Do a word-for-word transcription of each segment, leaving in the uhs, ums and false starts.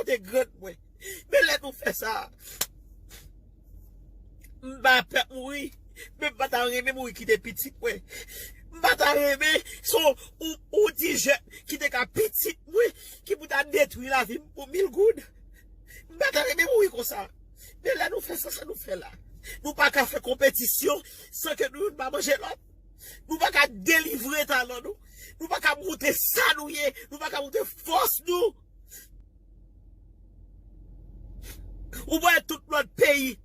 te grann mwen. Men lè nou fè sa, m pa pè mouri, men m pa ta renmen mouri kite pitit mwen. M pa ta renmen se yon, yon, yon ti jèn ki te ka pitit mwen, ki pou ta detwi lavi m pou mil goud. M pa ta renmen mouri konsa. Men lè nou fè sa, sa nou fè la. Nou pa ka fè konpetisyon san ke nou youn pa manje lòt. Nou pa ka delivre talan nou. Nou pa ka montre sa nou ye. Nou pa ka montre fòs nou. Ou wè tout lòt peyi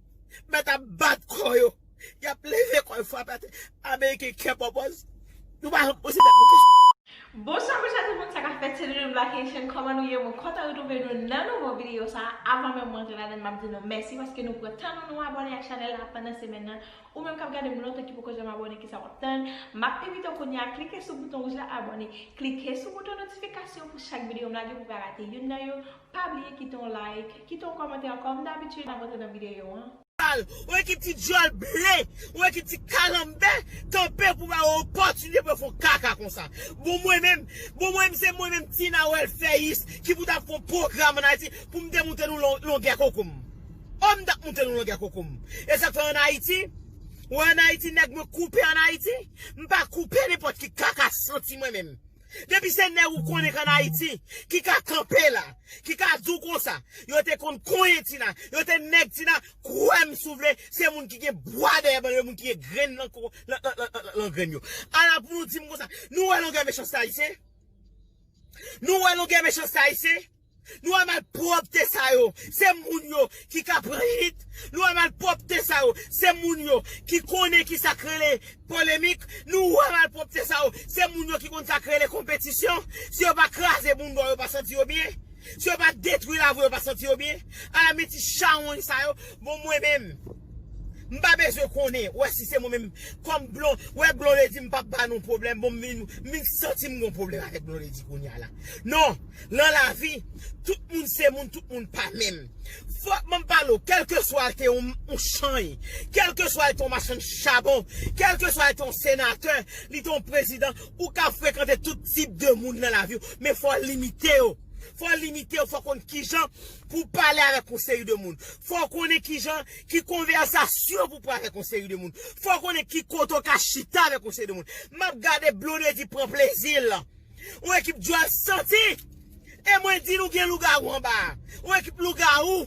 mèt ap bat kò yo. Y ap leve kò yo frape atè. Ameriken kè pòpòz. Nou pa janm poze tèt nou kesyon. Bonswa, bonswa tout moun, sa k ap fèt, se Doudou Black Haitian. Kòman nou ye? Mwen kontan retwouve nou nan nouvo videyo sa. Avan menm mwen antre ladan, m ap di nou mèsi paske nou pran tan nou, nou abòne ak chanèl la pandan semèn nan. Ou menm k ap gade m lontan ki poko janm abòne, kisa w ap tann? M ap envite w kounye a, klike sou bouton wouj la, abòne. Klike sou bouton notifikasyon pou chak videyo m lage pou w pa rate youn nan yo. Pa bliye kite yon like, kite yon kòmantè, kòm dabitid, n ap rantre nan videyo an. Yon ekip ti djòl ble, yon ekip ti kalanbè, kanpe pou ba yo opòtinite pou yo fè yon kaka konsa. Bon, mwen menm, bon, mwen menm, se mwen menm, Tina Welfèyis, ki pou t ap fè yon pwogram ann Ayiti, pou m te montre nou lon-, longè koko m. O, m t ap montre nou longè koko m. E sa k fè ann Ayiti, ou wè ann Ayiti, nèg mwen koupe ann Ayiti, m pa koupe nenpòt ki kaka santi mwen menm. Depi se nèg ou konnen k ann Ayiti, ki ka kanpe la, ki ka di w konsa, yo te konn konyen Tina, yo te nèg Tina, kwè m si w vle, se moun ki gen bwa dèyè bann yo, moun ki gen grenn nan ko-, nan, nan, nan, nan, nan grenn yo. Ala pou nou di m konsa, nou wè longè mechanste ayisyen? Nou wè longè mechanste ayisyen? Nou wè malpwòpte sa yo, se moun yo ki ka pran hit. Nou wè malpwòpte sa yo, se moun yo ki konnen ki sa k rele polemik. Nou wè malpwòpte sa yo, se moun yo ki konn sa k rele konpetisyon. Si yo pa kraze moun dwa yo pa santi yo byen. Si yo pa detwi lavi yo pa santi yo byen. Ala men ti chawony sa yo, bon mwen menm. M pa bezwen konnen, wè si se mwen menm, kòm Blon-, wè Blondedy m p ap ba nou pwoblèm, bon, m vin, m vin santi m gon pwoblèm avèk Blondedy kounye a la. Non, nan lavi, tout moun se moun, tout moun pa menm. Fòk mwen pale w, kèlkeswa l te yon, yon chany, kèlkeswa l te yon machann chabon, kèlkeswa l te yon senatè, li te yon prezidan, ou ka frekante tout tip de moun nan lavi w, men fò w limite yo. Fò w limite yo, fò w konn kijan pou w pale avèk yon seri de moun. Fò w konnen kijan, ki konvèsasyon pou w pran avèk yon seri de moun. Fò w konnen ki kote w ka chita avèk yon seri de moun. M ap gade Blondedy pran plezi l. Yon ekip djòl santi. E mwen di nou gen lougawou anba a. Yon ekip lougawou.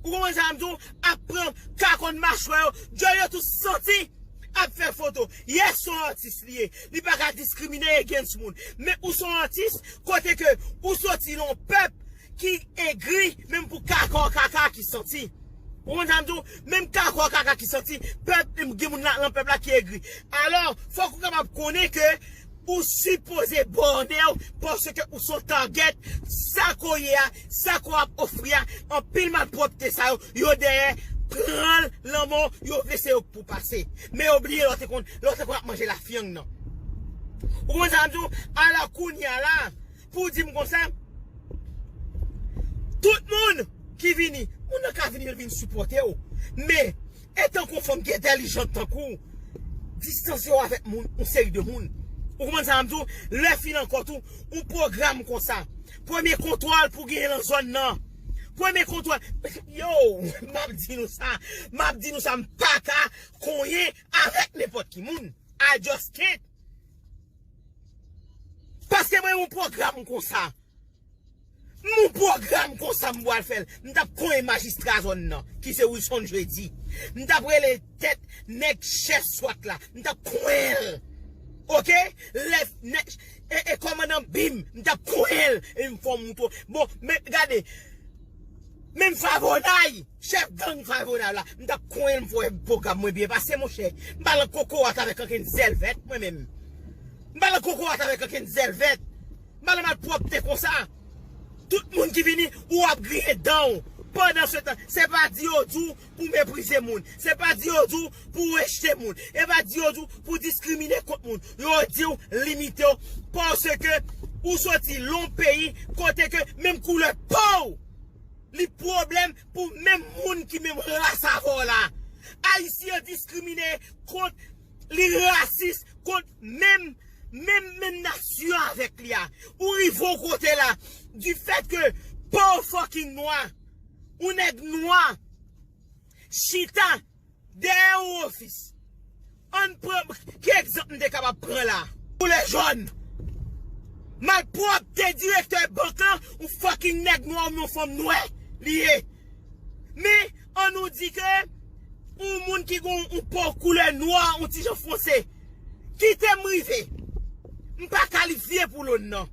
Ou konprann sa m di w? Ap pran kakòn machwè yo. Djòl yo tou santi. Ap fè foto. Yes, se yon atis li ye. Li pa ka diskrimine against moun. Men ou se yon atis kote ke ou soti nan yon pèp ki egri, menm pou kaka w kaka ki santi. Ou konn sa m di w? Menm kaka w kaka ki santi, pèp, gen moun nan, nan pèp la ki egri. Alò, fòk ou kapab konnen ke ou sipoze bòne w, paske ou se yon target, sa ke w ye a, sa ke w ap ofri a, anpil malpwòpte sa yo, yo dèyè, pran l, lanmò, yo vle se yo k pou pase. Men yo bliye lè w te konn, lè w te konn ap manje lafyang nan. Ou konn sa m di w? Alò kounye a la, pou w di m konsa, tout moun ki vini, moun nan ka vini, l vin sipòte w. Men, etanke yon fanm ki entèlijant tankou w, distanse w avèk moun, yon seri de moun. Ou konprann sa m di w? Lè fin ankò tou, yon pwogram konsa. Premye kontwòl pou genyen nan zòn nan. Premye kontwòl. Yo, m ap di nou sa. M ap di nou sa, m pa ka konyen avèk nenpòt ki moun. I just can't. Paske mwen yon pwogram konsa. M yon pwogram konsa m pral fè l. M t ap konyen majistra zòn nan, ki se Wilson Jeudi. M t ap rele tèt nèg chèf swat la. M t ap konyen l. Oke? Lè nèg, e, e kòmandan Bim, m t ap konyen l. E m fè w mouto. Bon, men gade. Menm Favonay, chèf gang Favonay la, m t ap konyen l, m fè w wè pwogram mwen byen pase, monchè. M pa nan kokorat avèk ankenn zèlvèt, mwen menm. M pa nan kokorat avèk ankenn zèlvèt. M pa nan malpwòpte konsa. Tout moun ki vini, ou ap griyen dan w. Pandan se tan, se pa di yo di w pou meprize moun. Se pa di yo di w pou rejte moun. E pa di yo di w pou diskrimine kont moun. Yo di w limite w paske ou soti lon peyi kote ke menm koulè po w li pwoblèm pou menm moun ki menm ras avè w la. Ayisyen an diskrimine kont li, rasis kont menm, menm, menm nasyon avèk li a. Ou rive yon kote la, du fait que Po fucking nwa. Ou nèg nwa. Chita dèyè yon ofis. Ann pran, ki egzanp m te kapab pran la? Koulè jòn. Malpwòpte direktè bank lan, yon fucking nèg nwa oubyen yon fanm nwè li ye. Men, ann nou di ke yon moun ki gen yon po koulè nwa, yon ti jan fonse. Kite m rive. M pa kalifye pou lòn nan.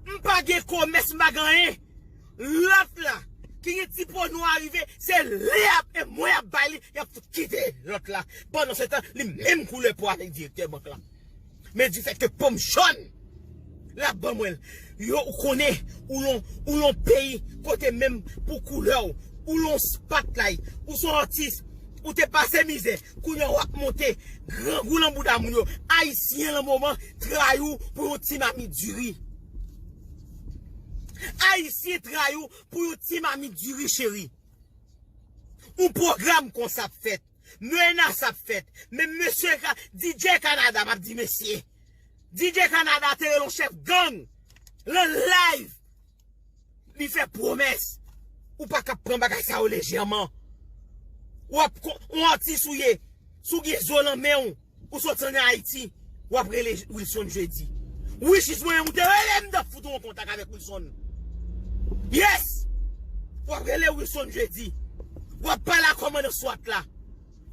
M pa gen komès, m pa gen anyen. Lòt la, ki gen ti po nwa rive, se li ap, e mwen ap bay li, y ap fout kite lòt la. Pandan se tan, li menm koulè po avèk direktè bank la. Men di fèt ke po m jòn, l ap ban mwen l. Yo, ou konnen, ou yon, ou yon peyi kote menm pou koulè w, ou yon spotlight, ou son atis, ou te pase mizè, kounye a w ap monte, grangou lan bouda moun yo. Ayisyen lan moman trayi w pou yon ti mamit diri. Ayisyen trayi w pou yon ti mamit diri cheri. Yon pwogram konsa ap fèt. Menas ap fèt. Men mesye ka, D J Kanada, m ap di mesye. D J Kanada te rele yon chèf gang. Lan live. Li fè pwomès. Ou pa ka pran bagay sa yo lejèman. W ap kon, yon atis ou ye. Si w gen zo lan men w, ou soti ann Ayiti, w ap rele Wilson Jeudi. Wi, jis mwen menm ou te rele m, m t ap fout ou an kontak avèk Wilson. Yes! W ap rele Wilson Jeudi. W ap pale a kòmandan swat la.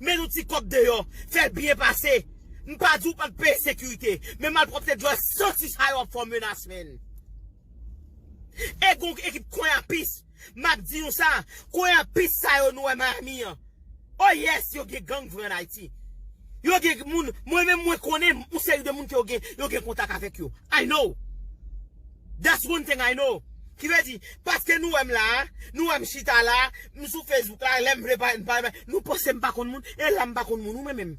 Met yon ti kòb deyò, fè l byen pase. M pa di w pa t peye sekirite, men malpwòpte djòl santi sa yo ap fè w menas, menn. E gon ekip konyapis, m ap di nou sa, konyapis sa yo nou wè Miami an. Oh yes, yo gen gang vre ann Ayiti. Yo gen moun, mwen menm mwen konnen yon seri de moun ke yo gen, yo gen kontak avèk yo. I know. That's one thing I know. Ki vle di, paske nou wè m la, nou wè m chita la, m sou Facebook la, lè m vle pale, m pale, nou panse m pa konn moun, e la m pa konn moun, wi, mwen menm.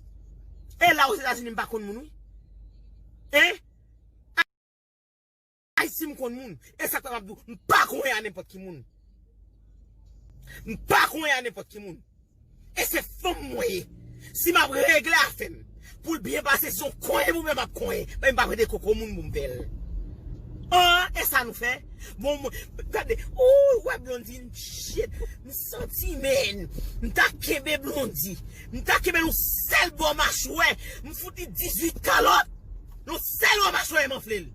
E la Ozetazini m pa konn moun, wi. Hein? Ayiti m konn moun, e sa k fè m ap di w, m pa konyen a nenpòt ki moun. M pa konyen a nenpòt ki moun. E se fanm mwen ye. Si m ap regle afè m pou l byen pase, se yon konyen pou m fè m ap konyen. Men m pa pran de koko moun pou m fè l. An, e sa nou fè? Bon, mwen, gade, ou wè Blondine, shit, m santi, men, m ta kenbe Blondie. M ta kenbe l yon sèl bò machwè. M fout li dizuit kalòt. Yon sèl bò machwè m anfle l.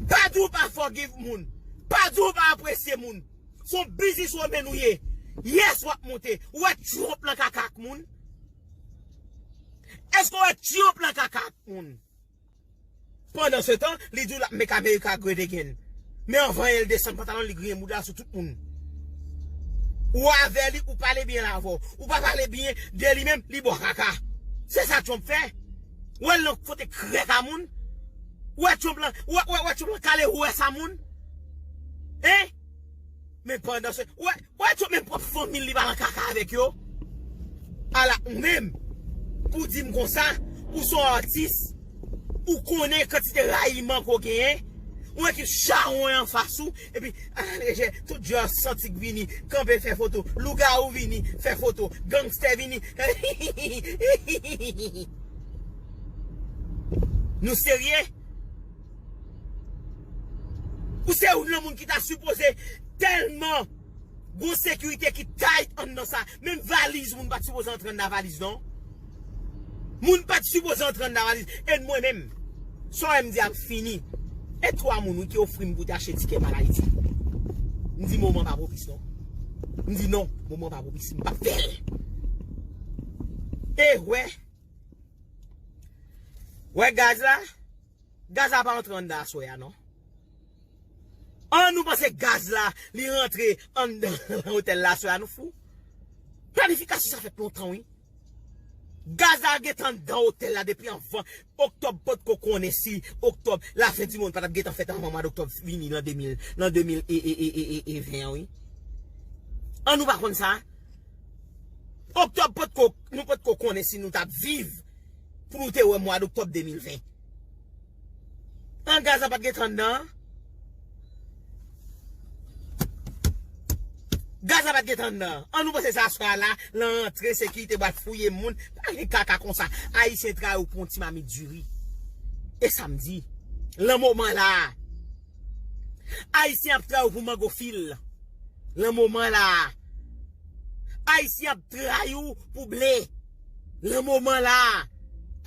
Pa di w pa forgive moun. Pa di w pa apresye moun. Se yon biznis woman ou ye. Yes, w ap monte. Ou wè Trump lan kaka ak moun? Èske w wè Trump lan kaka ak moun? Pandan se tan, li di w l ap make America great again. Men anvan l desann pantalon, li griyen bouda sou tout moun. Ou avè li, ou pale byen l avè w. Ou pa pale byen de li menm, li ba w kaka. Se sa Trump fè. Ou wè l nan fote krèk a moun. Ou wè Trump lan, ou wè, ou wè, ou wè Trump lan kale wès a moun. Hein? Men pandan se, ou wè, ou wè Trump menm pwòp fanmi l li pa nan kaka avèk yo. Ala ou menm, pou di m konsa, ou se yon atis, ou konnen kantite rayiman ke w genyen, yon ekip chawony anfas ou, epi, ah, lejè, tout djòl santi k vini, kanpe fè foto, lougawou vini, fè foto, gangstè vini. Nou serye? Ou se youn nan moun ki ta sipoze tèlman gon sekirite ki tight anndan sa. Menm valiz, moun pa t sipoze antre anndan valiz, non. Moun pa t sipoze antre anndan valiz. E mwen menm, sa w wè m di a m fini. E twa moun, wi, ki ofri m pou te achte tikè m al Ayiti. M di moman pa pwopis, non. M di non, moman pa pwopis. M p ap fè l. E wè. Wè gaz la? Gaz la pa antre anndan aswè a, non. An nou panse gaz la, li rantre anndan otèl la aswè a, nou fou. Planifikasyon sa fèt lontan, wi. Gaz la gentan anndan otèl la depi anvan. Oktòb potko konnen si oktòb, lafen di mond pa t ap gentan fèt anvan mwa doktòb vini lan de mil, lan de mil e, e, e, e, e, e ven an, wi. An nou pa konn sa? Oktòb potko, nou potko konnen si nou t ap viv pou nou te wè mwa doktòb de mil ven. An gaz la pa t gentan anndan? Gaz la pa t gentan anndan. An nou panse se aswè a la, lan rantre, sekirite pral fouye moun. Pa gen kaka konsa. Ayisyen trayi w pou yon ti mamit diri. E sa m di. Lan moman la a, Ayisyen ap trayi w pou mango fil. Lan moman la a. Ayisyen ap trayi w pou ble. Lan moman la a.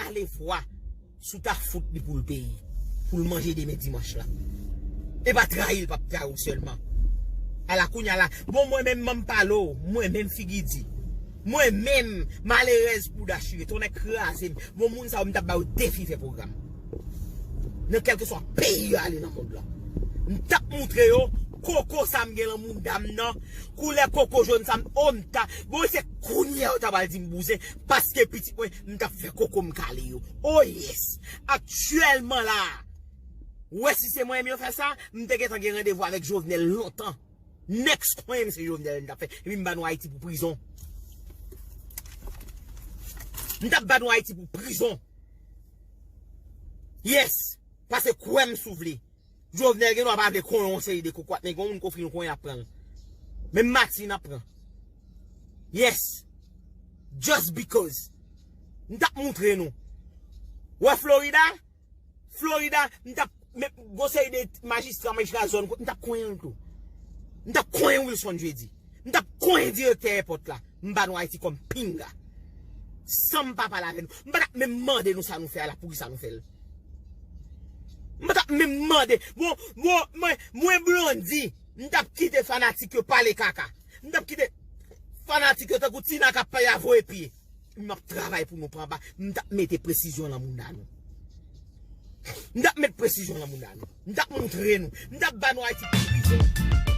Ale vwa. Si w ta fout li pou l peye. Pou l manje demen dimanch la. E pa trayi l p ap trayi w sèlman. Ala kounye a la. Bon, mwen menm, m pale w. Mwen menm, figi di. Mwen menm, malerèz pou dachire. Tonnè kraze m. Bon, moun sa yo, m t ap ba yo defi fè pwogram. Nan kèlkeswa peyi yo ale nan mond lan. M t ap montre yo koko sa m gen lan mouda m nan. Koulè koko jòn sa m, o, m ta. Bon, se kounye a yo ta pral di m bouzen. Paske pitit mwen, m t ap fè koko m kale yo. Oh yes! Aktyèlman la, ou wè si se mwen menm yo fè sa, m te gentan gen randevou avèk Jovenel lontan. Next crime se Jovenel m t ap fè. Epi m ba nou Ayiti pou prizon. M t ap ba nou Ayiti pou prizon. Yes! Pase kwè m si w vle. Jovenel gen dwa pa vle konyen yon seri de kokorat, men gen yon moun k ofri nou konyen, l ap pran l. Menm Martine ap pran. Yes. Just because. M t ap montre nou. Wè Florida? Florida, m t ap, men, gon seri de majistra, majistra zòn, m t ap konyen l tou. M t ap konyen Wilson Jeudi. M t ap konyen direktè èpòt la. M ba nou Ayiti kòm pinga. San m pa pale avè nou. M pa t ap menm mande nou sa nou fè a la, poukisa nou fè l. M pa t ap menm mande. Bon, bon, mwen, mwen Blondy, m t ap kite fanatik yo pale kaka. M t ap kite fanatik yo tankou Tina k ap pale a voye pye. M ap travay pou nou pran ba. M t ap mete presizyon lan mouda nou. M t ap met presizyon lan mouda nou. M t ap montre nou. M t ap ba nou Ayiti pou prizon.